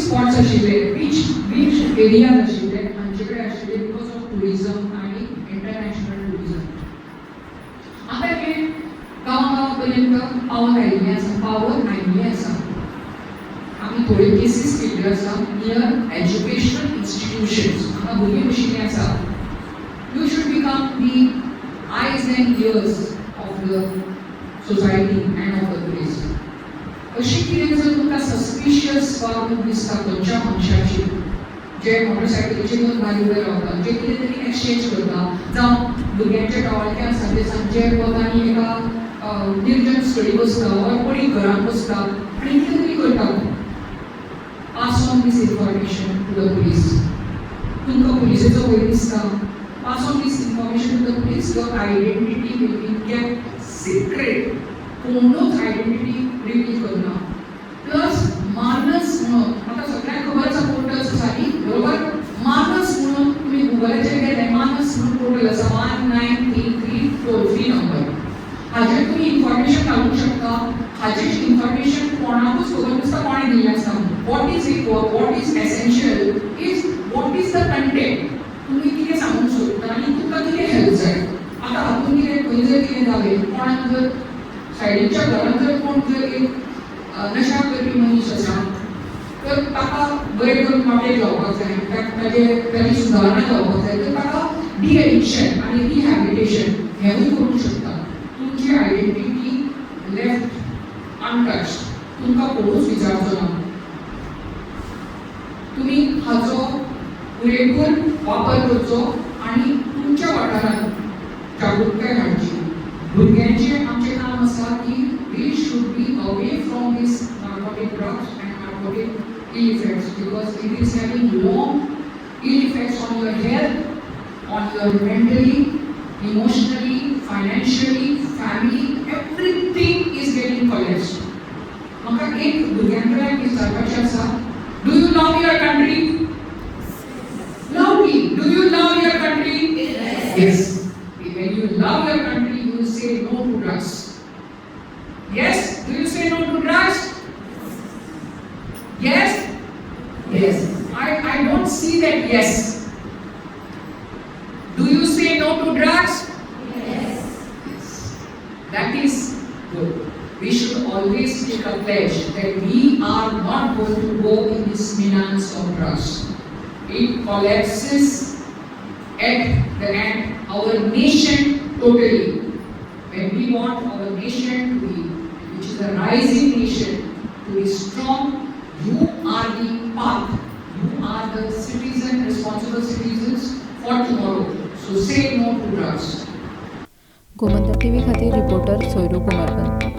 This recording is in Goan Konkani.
स्पॉट्स आशिल्ले, बीच एरियाज आशिल्ले, हांचे कडेन आशिल्ले because of tourism आनी इंटरनॅशनल टुरिझम. आतां हें गांवा गांवा पर्यंत पावत आयिल्लें आसा, पावत आयिल्लें आसा. आमी थोड्यो केसीस केल्ल्यो आसा नियर एज्युकेशनल इन्स्टिट्युशन्स. हांगा भुरगीं बशिल्लीं आसा. You should become the eyes and ears of the society and of the police. अशी कितें जर तुमकां सस्पिशियस वागणूक दिसता खंयच्या मनशाची, जे मोटरसायकलीचेर येवन भायर उबे रावता, जे कितें तरी एक्सचेंज करता, जावं भुरग्यांचे टवाळके आसा, ते सांजचे वता आनी एका निर्जन स्थळी बसता ऑर कोणी घरांत बसता आनी कितें तरी करता, pass on this information to the police. तुमकां पुलिसेचो भंय दिसता, pass on this information to the police. Your identity will be kept secret. कोणूच आयडेंटिटी रिवील करना. प्लस मानस म्हणून आतां सगळ्यांक खबर आसा, पोर्टल्स आसा न्ही, बरोबर? मानस म्हणून तुमी गुगलाचेर गेले, मानस म्हणून पोर्टल आसा, 1933 toll free number. हाजेर तुमी इन्फॉर्मेशन घालूंक शकता. हाजेर इन्फॉर्मेशन कोणाकूच खबर नासता कोणें दिल्लें आसता. What is essential is what is the content, तुमी कितें सांगूंक सोदता आनी तुमकां कितें हेल्प जाय. आतां हातूंत कितें, खंय जर कितें जालें, कोणाक जर सायडीच्या घरांत जर कोण जर एक नशा करपी मनीस आसा, तर ताका बरें करून वाटेक लावपाक जाय, ताजी सुदारणा जावपाक जाय, तर ताका डी एडिक्शन आनी रिहॅबिलिटेशन हेंवूय करूंक शकता. तुमची आयडेंटिटी लेफ्ट अनटच्ड. तुमकां कोणूच विचारचो ना. तुमी हाचो पुरेपूर वापर करचो आनी तुमच्या वाठारांत जागृताय हाडची. भुरग्यांचें आमचें काम आसा की we should be away from this narcotic drugs and narcotic ill effects, because it is having long ill effects on your health, on your mentally, emotionally, financially, family, everything is getting collapsed. म्हाका एक भुरग्यां कडल्यान विचारपाचें आसा, do you love your country? Loudly, do you love your country? Yes. When you love your country, you will say no to drugs. Yes? Do you say no to drugs? Yes. I don't see that yes. Do you say no to drugs? Yes. That is good. We should always take a pledge that we are not going to go in this menace of drugs. It collapses at the end our nation totally. When we want our nation to be, which is a rising nation, to be strong, you are the path. You are the citizen, responsible citizens for tomorrow. So say no to drugs. Gomantak TV खातीर रिपोर्टर सोयरू कुमारपंत.